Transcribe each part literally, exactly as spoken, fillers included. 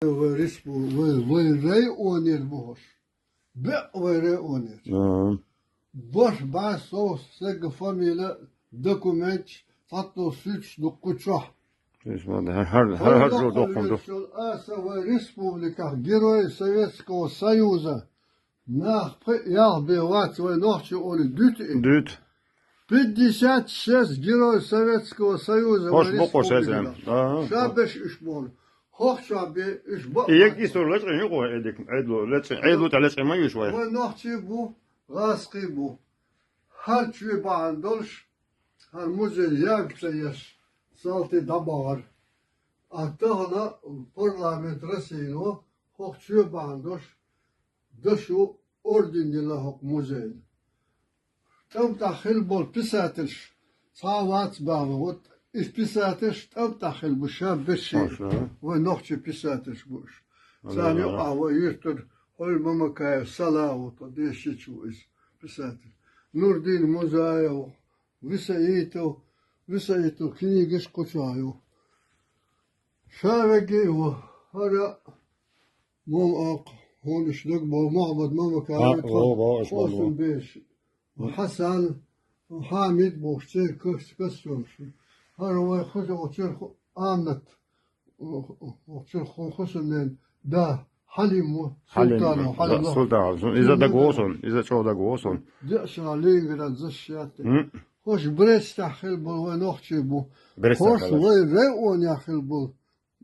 Вай респу-, вай, вай районера бу хӀуш. Беа вай районера. Ага. Баш бӀаь сов сага фамилия, документаш, цхьатто суьрташ ду кху чохь. Исмаил, хӀар, хӀар, хӀар, хӀар жо доккхун ду. Аса вай республиках Герой Советского Союза. Нах пхи ялх бен вац вай нохчий олий дуьту и. Дуьту. Пятьдесят шесть Герой Советского Союза. ХӀорш вай бу кху республика. Шаьзен. Ага. Ша берш уьш боху. ХӀокху чохь бен уьш бакъ. И егг и сур лечкъин ю кху Ӏедик, Ӏедлу лечкъин, Ӏедлу тӀе лечкъин ма юьш вай. Вай нохчий бу, гӀазкхий бу. ХӀара чоь бахьана долуш, хӀара музей ягга ца еш, салти дӀабахара. А тахана парламент Россино хӀокху чоь бахьана долуш, дашо орден дина хӀокху музейна. ТӀам тӀехь хилла болу писательш цхьа а вац бахьана, вот и писательш тӀам тӀехь хилла бу ша берш. Маша. Вай нохчий писательш бу уьш. Ага. Царна юкъахь вай юьртара Хьой Мамакаев Сала ву, тхо дешича ву иза писатель. Нурдин Музаев, Висаитов, Висаитов книгаш кху чохь ю. Ша вегги а ву, хӀара Мом-, а, хьуна уьш даг боху, Мохьмад Мамакаев, а, тхо, во, во, уьш ма Къосун бо. Беш, Хьасан, Хьамид бохуш, церан кас-, кассонаш. ХӀара вай хуьлу оцу чуьра ху-, Амнат, оцу чуьра ху-, Хьусамнен да, Хьалим ву, Хьалим, Султанов, да, Хьалим. Султанов. Иза даг ву сон, иза чӀогӀа даг ву сон. Деша Ленинград защищать. М. ХӀорш Брестехь хилла болу вай нохчий бу. Брестехь хилла. ХӀорш вай районехь хилла болу.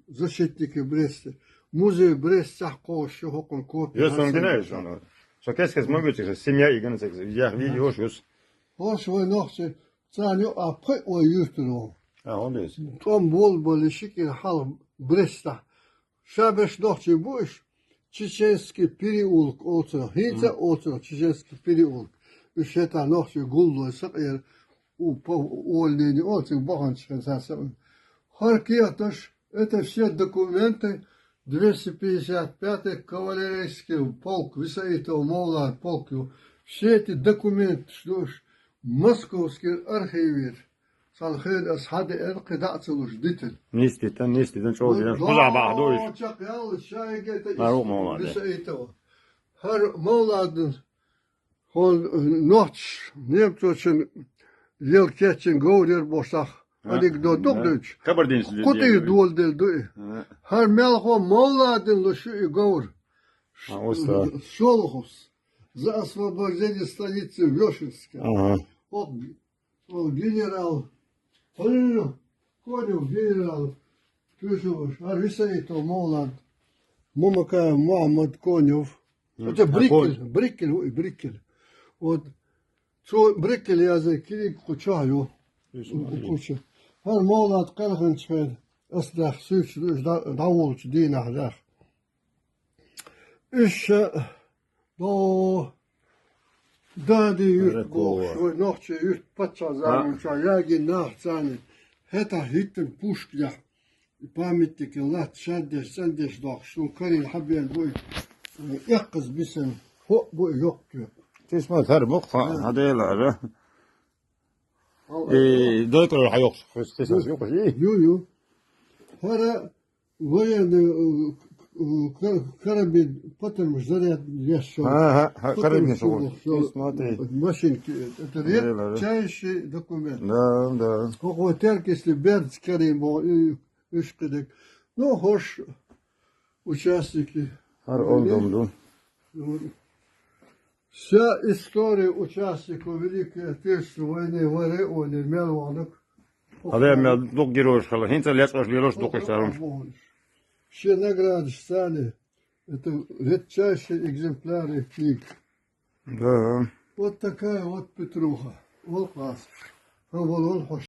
Защитники Бреста. Музей Брестехь кхочуш ю хӀокхун копия. Йо, сон гина ю сон. Со кес-кес ма гуьту, семья и гина ца, я видео шуьс. ХӀорш вай нохчий, царна юкъахь пхи а вай юьртара ву. А, хӀунда иза? ТӀом болабале ши кӀира хьалха Брестехь. Ша берш нохчий бу уьш? Чеченский переулок олу цунах. ХӀинца а олу цунах Чеченский переулок. Уьш хӀетахь нохчий гуллой сакъера, у-, по-, увольнение олу цигахь баханчу хенахь сакъера. ХӀара кехаташ, это все документы, двести пятьдесят пятый кавалерийский полк, Висаитов Мовлад полк ю. Все эти документы, что ж, московский архивер. Цхьана хенахь аса хьан деана, кхин дӀа а ца луш дитина. Нисдитина, нисдитина, чӀогӀа дитина. Кхузахь бахьа ду иза. Чекхъял, шайга это ХӀара ву Мовлад. Висаитова. ХӀара Мовладан, хьуна нохчаша немцочун ел кечйина говр яра бохуш сах. А, анекдот ду-кх дуьйцуш. Кабардинцы люди. Кху тӀера доладелла ду и. А. ХӀара мелхо Мовладан луш ю и говр. А, уста. Шолоховс. За освобождение станицы Вешенска. Ага. О, генерал. Хьуьллу, Конев генерал. Туьшуш, хӀара Висаитов Мовлад, Мамакаев Мохьмад, Конев. М, это а Бриккель, Конев. Бриккель, ой, Бриккель. Вот. Цо Бриккель яза книга кху чохь ю. Исмаил. Кху чу. ХӀара Мовлад кхелхинчу хенахь, ас нах суьйцуш ду, уьш дӀа-, дӀаволучу дийнахь нах. Уьш ша, до, Дади юрт бохуш, вай нохчий юрт паччахь заманчохь ягийна нах царна. ХӀетахь хӀиттина пушканехь, и памятник латта шадеш, цӀандеш дохуш, шун карийна хьабена бу и, эккхаза бисина, хӀоъ бу и йоккха тоьпа. Тисма тара мукх хьан делара. И дойкъалла хьайоккхуш, хӀуьста тесна юкъа жий? Ю, ю. ХӀара военный, э, э, кар-, карабин патармаш заряд еш шо. Ха, ха, ха, карабин шо. Патармаш шо. Ты смотри. Машинки, это редчайший документ. Да, да. Какой терк, если берц карим, и, и шкидек. Ну, хӀорш участники. ХӀара ондом ду. Вот. Вся история участников Великой Отечественной войны, вайра олий мел ваханарг. Хьан вен мел дукха геройш хилла, хӀинца лечкъош лелош дукха иштта хӀумаш. Все награды стали, это редчайшие экземпляры книг. Да. Вот такая вот Петруха. Вол къаса. Хан вол вол хьо